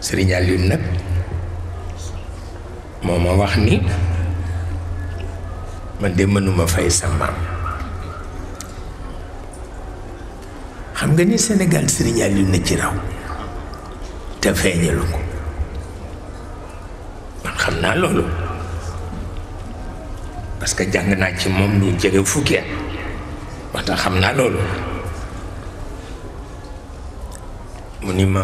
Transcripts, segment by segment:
Sëriñ Aliou nag moo ma wax ni man de mënuma fay sa maam. xam nga ni Sénégal Sëriñ Aliou na ci raw te feeñalu ko. man xam naa loolu parce que jàng naa ci moom lu jege fukki at wax tax xam naa loolu. mu ni ma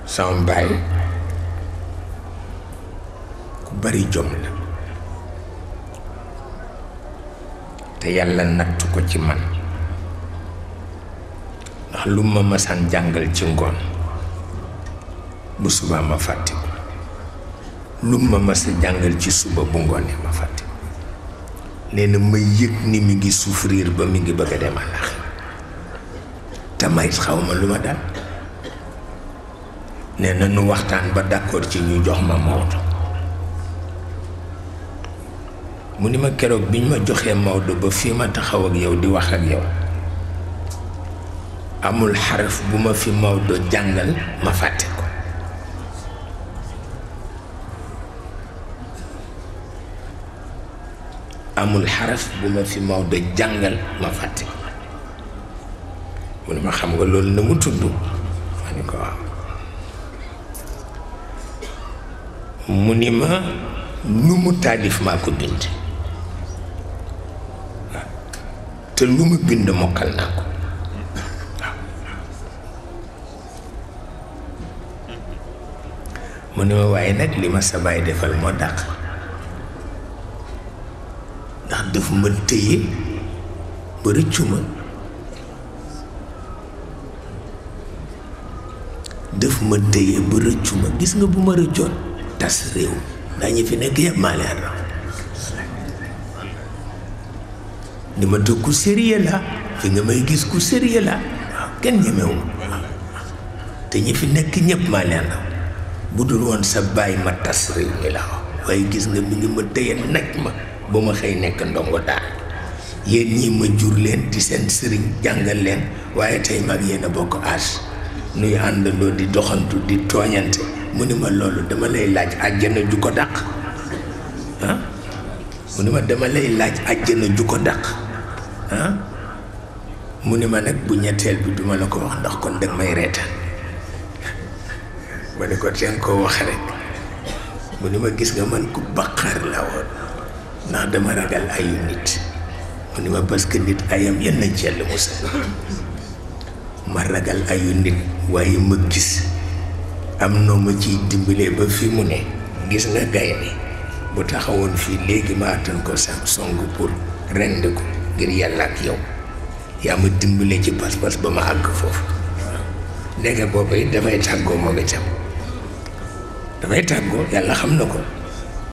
sama baay ku bari jom la te yàlla nattu ko ci man ndax lu ma masaan jàngal ci ngoon bu subaa ma fàtte ko lu ma masa jàngal ci suba bu ngoonee ma fàtte ko. nee na ma yëg ni mi ngi souffrir ba mi ngi bëgg a dem àllax te may xaw ma lu ma dal. nee na nu waxtaan ba d'accord ci ñu jox ma Maodo. mu ni ma keroog bi ñu ma joxee Maodo ba fii ma taxaw ak yow di wax ak yow amul xaraf bu ma fi Maodo jàngal ma fàtte ko. amul xaraf bu ma fi Maodo jàngal ma fàtte ko. mu ni ma xam nga loolu na mu tudd ma ni ko waaw. mu ni ma lu mu taalif maa ko bind waaw te lu mu bind mokkal naa ko waaw. mu ni ma waaye nag li ma sa baay defal moo dàq ndax daf ma téye ba rëccu ma. daf ma téye ba rëccu ma. gis nga bu ma rëccoon tas réew ndax ñi fi nekk yëpp maa leen raw. ni ma dëkk ku sérieux la fi nga may gis ku sérieux la waaw kenn ñemewu ma te ñi fi nekk ñëpp maa leen raw. bu dul woon sa baay ma tas réew mi la wax waaye gis nga mi ngi ma téye nag ma ba ma xëy nekk ndongo daal. yéen ñi ma jur leen di seen sëriñ jàngal leen waaye tey mag yéen a bokk âge nuy àndandoo di doxantu di tooñante. mu ni ma loolu dama lay laaj àjjana ju ko dàq ah. mu ni ma dama lay laaj àjjana ju ko dàq ah. mu ni ma nag bu ñetteel bi duma la ko wax ndax kon danga may reetaan. ma ni ko teen koo wax rek. mu ni ma gis nga man ku baqaar la woon ndax dama ragal ayu nit. mu ni ma parce que nit ayam yenn nañ ci Yàlla musal. ma ragal ayu nit waaye ma gis am noo ma ciy dimbalee ba fi mu ne gis nga gaynde bu taxawoon fii léegi ma attan ko sa song pour rend ko ngir yàlla ak yow yaa ma dimbalee ci pas-pas ba ma àgg foofu. ndege boobu it dafay tàggoo moom itam dafay tàggoo yàlla xam na ko.